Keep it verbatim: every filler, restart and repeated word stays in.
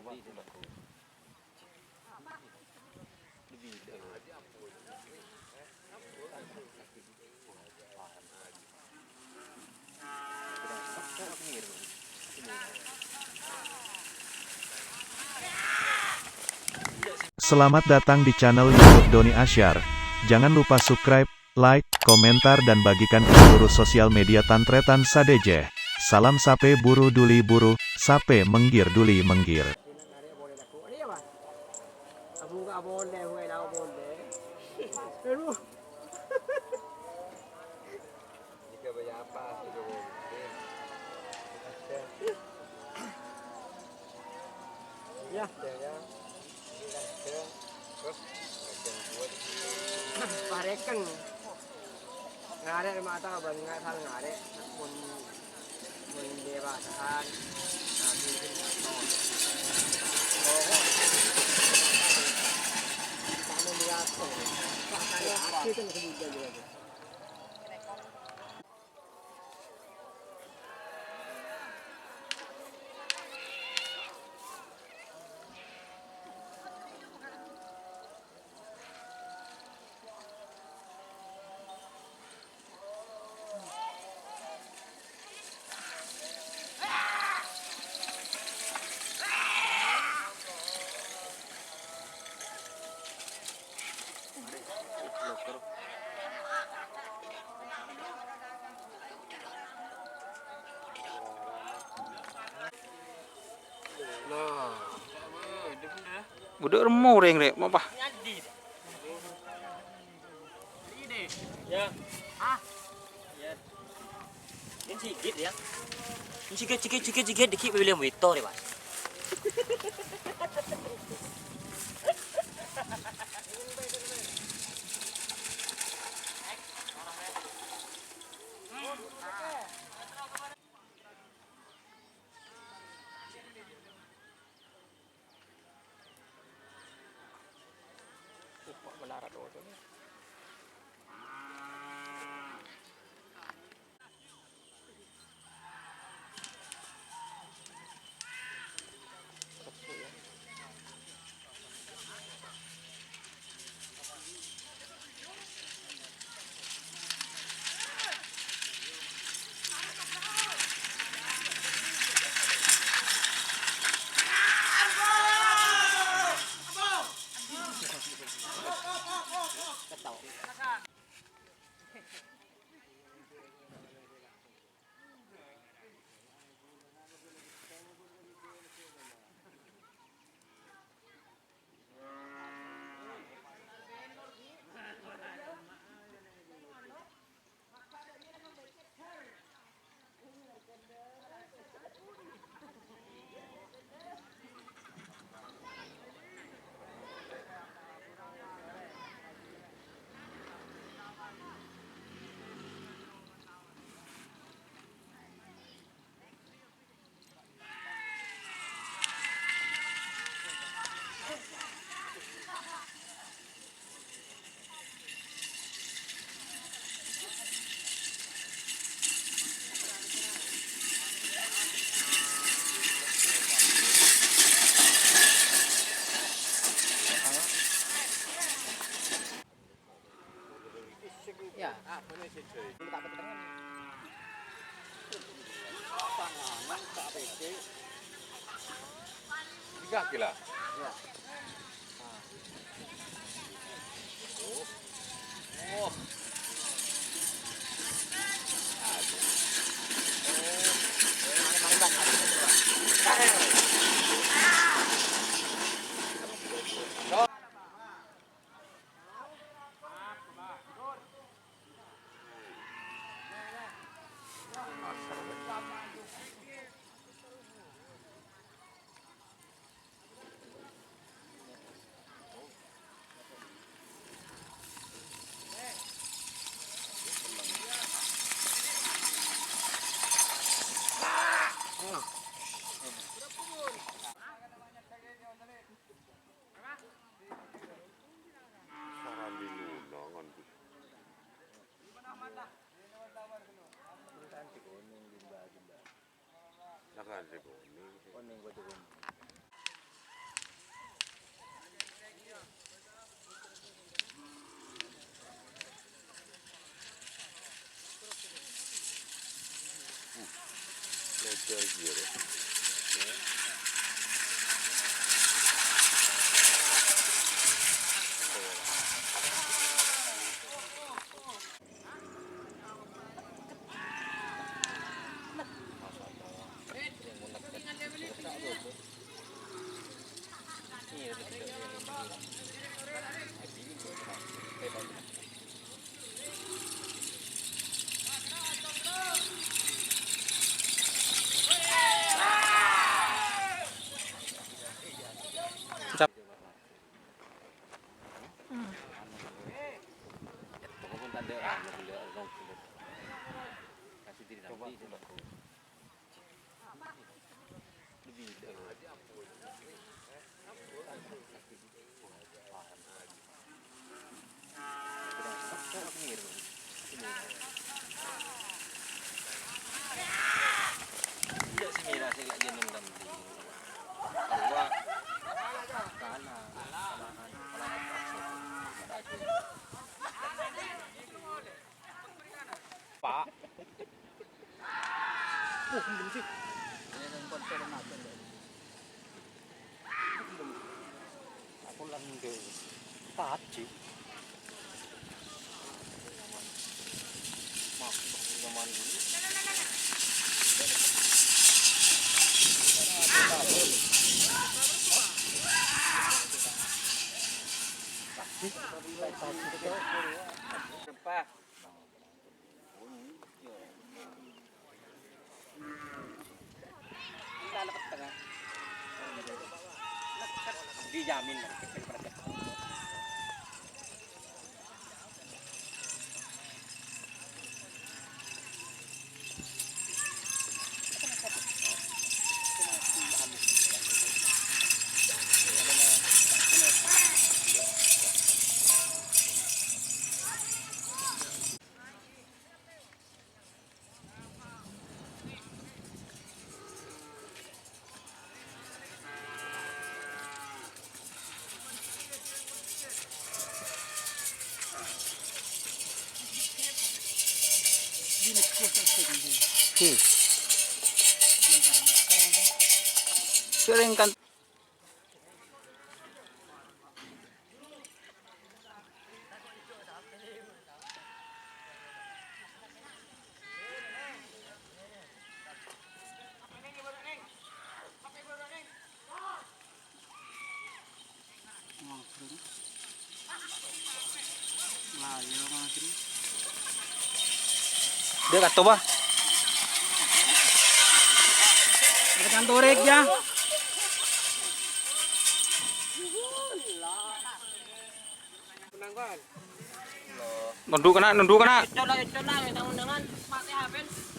Selamat datang di channel YouTube Doni Asyar. Jangan lupa subscribe, like, komentar, dan bagikan ke seluruh sosial media tan-tarètan sadhâjâ. Salam sapè buru duli buru, sapè mèngghir duli mèngghir. Parèkèn. Ngarè' mata bânnya' sal ngarè'. Mon, mon dewasaan, nanti mungkin nggak tahu. Pokok, kamu lihat tuh. Makanya aku kan kemudian juga tuh. Budhâk remmo orèng rè', mapa? Ini sigit ya. Ini sigit, sigit, sigit, sigit, dikit beli yang itu deh, Mas. Ya. Tiga kilo. Ya. Pak. Aku lan ndek taji. Dijamin. Hmm. Sering kan. Dia kata apa? Tekan torek ya. Nunduk kena, nunduk kena. Cola, cola, ya, tangan-tangan, mati hapen.